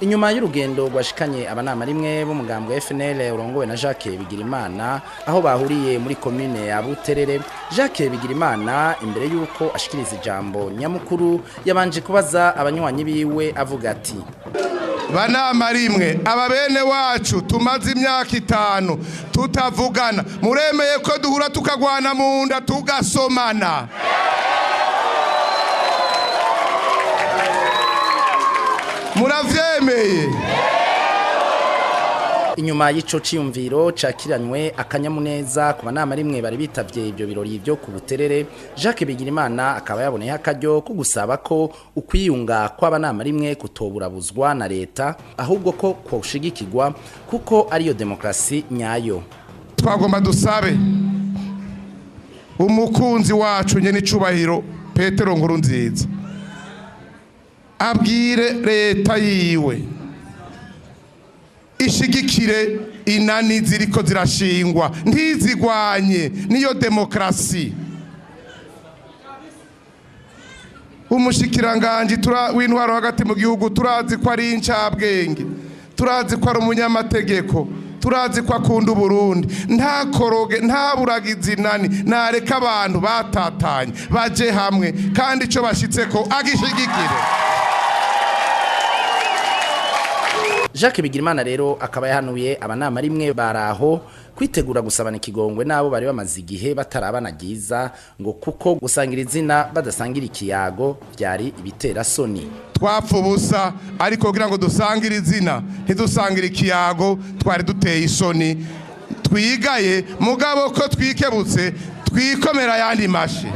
Inyuma y'urugendo rwashikanye abanama rimwe b'umugambwe FNL urongowe na Jacques Bigirimana aho bahuriye muri commune ya Buterere, Jacques Bigirimana imbere yuko ashikiriza ijambo nyamukuru yabanje kubaza abanywanyi biwe avuga ati: Banama rimwe, aba bene wacu tumaze imyaka 5 tutavugana, muremeye ko duhura tukagwana mu nda tugasomana? Muravyemeye? Inyuma y'ico ciyumviro cakiranywe akanyamuneza ku banama rimwe bari bitavye ivyo birori vyo ku Buterere, Jacques Bigirimana akaba yaboneye akaryo ko gusaba ko ukwiyunga kw'abanama rimwe kutoburabuzwa na leta, ahubwo ko kwoshigikirwa kuko ariyo demokrasi nyayo. Twagomba dusabe umukunzi wacu nyene icubahiro Petero Nkurunziza abwire leta yiwe ishigikire inani ziriko zirashingwa, ntizigwanye, niyo demokrasi. Umushikiranganji w'intwaro hagati mu gihugu turazi ko ari incabwenge, turazi ko ari umunyamategeko, turazi ko akunda Uburundi, ntakoroge ntaburagize inani, nareka abantu batatanye baje hamwe kandi ico bashitseko agishigikire. Jacques Bigirimana rero akaba yahanuye abanama rimwe baraho kwitegura gusabana ikigongwe nabo bari bamaze igihe batarabana ryiza, ngo kuko gusangira izina badasangira ikiyago byari ibitera soni. Twapfa ubusa, ariko kugira ngo dusangire izina ntidusangire ikiyago twari duteye isoni. Twigaye mugabo ko twikebutse twikomera ayandi mashi.